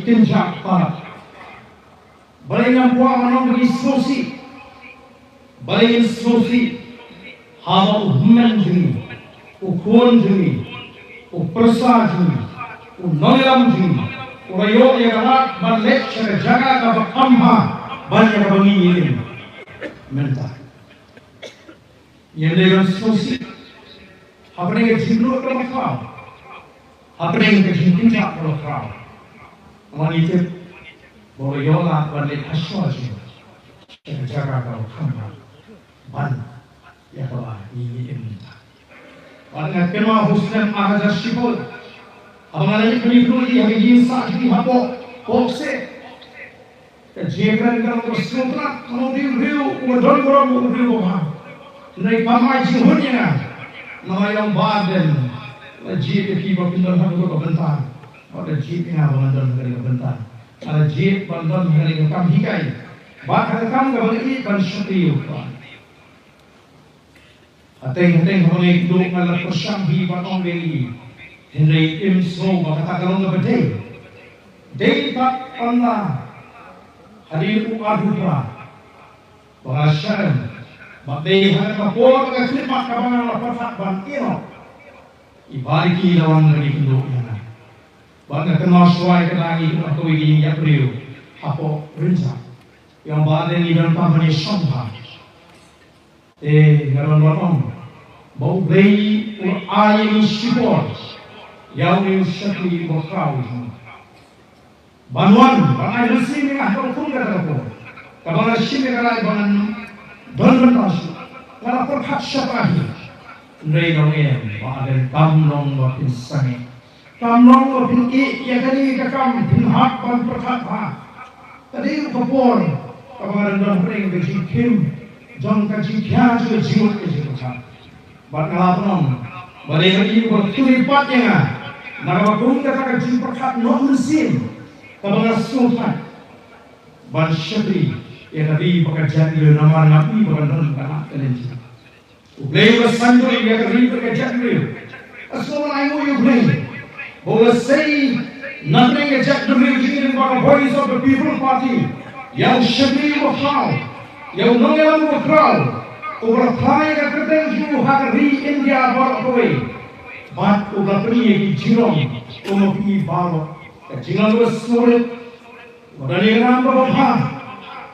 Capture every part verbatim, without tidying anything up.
kynjah palat. Balei ngam kwah ban long ba ngi sngewsih? Balei ngin sngewsih haba u hynmen jong ngi, u khun jong ngi, u pyrsa jong ngi, u nongïalam jong ngi u la ïoh ïa ka lad ban leit sha ka jaka kaba kham bha ban ïa kaba ngi ngi im mynta? Ngin dei ban sngewsih hapdeng ka jingluh kaba khraw, hapdeng ka jingkynjah kaba khraw. Namar ngi tip ba u la ïoh lad ban leit ha shuwa jong ngi sha ka jaka kaba kham bha ban ïa kaba ngi ngi im mynta. Bad nga kynmaw ha u snem ar hajar shiphew, haba nga la leit ban ïakynduh ïa ka jingsah jong ngi hapoh Kong Seh, ka jingkren ka long kaba sngewtynnat. Ka long u briew uba don burom, u briew uba bha. Hynrei kam ai jinghun ïa nga. Namar ïa u Bah Ardent, la jied ïa phi ba phin don ha kata ka bynta, bad la jied ïa nga ba ngan don ha kata ka bynta. Nga la jied ban don ha kata ka kam hikai, bad ha ka kam kaba nga ïeit ban shakri ïa u Trai. Hateng hateng haba nga ïakynduh nga la pyrshang hi ban ong ïa ngi, hynrei im sngew ba kata ka long kaba dei. Dei pat ynda hadien u Arhu Phra ba nga shah rem, bad dei ha kata ka por ba ka khyllipmat kaba nga la pyrkhat ban ïehnoh, i Bah Ricky i la wan ban ïakynduh ïa nga. Bad nga kynmaw shuwa ïa kata, ngi ïakynduh ha kawei ka jingïabriew hapoh Rynjah. Ïa u Bah Ardent ngi donkam ban ïashong bha. Te nga don ban ong ba U Blei u la ai ïa ngi shipor ïa une u shakri uba khraw jong ngi ban wan ban ai mynsiem ïa nga ha kaba kum kata ka por, kaba nga la shim ïa ka rai ba ngan don bynta shuh. Nga la pyrkhat shata hi. Hynrei nongem, Bah Ardent, kam long ba phin sangeh. Kam long ba phin ïeh ïa kane ka kam, phin hap ban pyrkhat bha. Ka dei ka por kaba nga dang don hapdeng ka jingkhim jong ka jingkhia jong ka jingmut ka jingpyrkhat. Bad nga la pynong ba dei ha ïing ba khlem pat ïa nga na kaba kum kata ka jingpyrkhat noh mynsiem kaba nga sngewthuh ban shakri ïa ka ri bad ka jaitbynriew namar nga i ba kan don ka lad ka lynti. U Blei u la sngewthuh ïa ka ri bad ka jaitbynriew. Nga sngewbha ban ai nguh ïa U Blei ba u la sei na pdeng ka jaitbynriew jong ngi lyngba ka Voice of the People Party, ïa u shakri uba khraw, ïa u nongïalam uba khraw, uba la phla ïa ka kyrteng jong u ha ka ri India baroh kawei. Bad uba la pyni ïa ki jinglong kum ma phi baroh. Ka jinglong kaba sngewrit, uba don ïa ka nam kaba bha,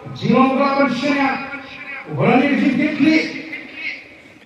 ka jinglong kaba lah ban shaniah, uba don ïa ka jingkitkhlieh,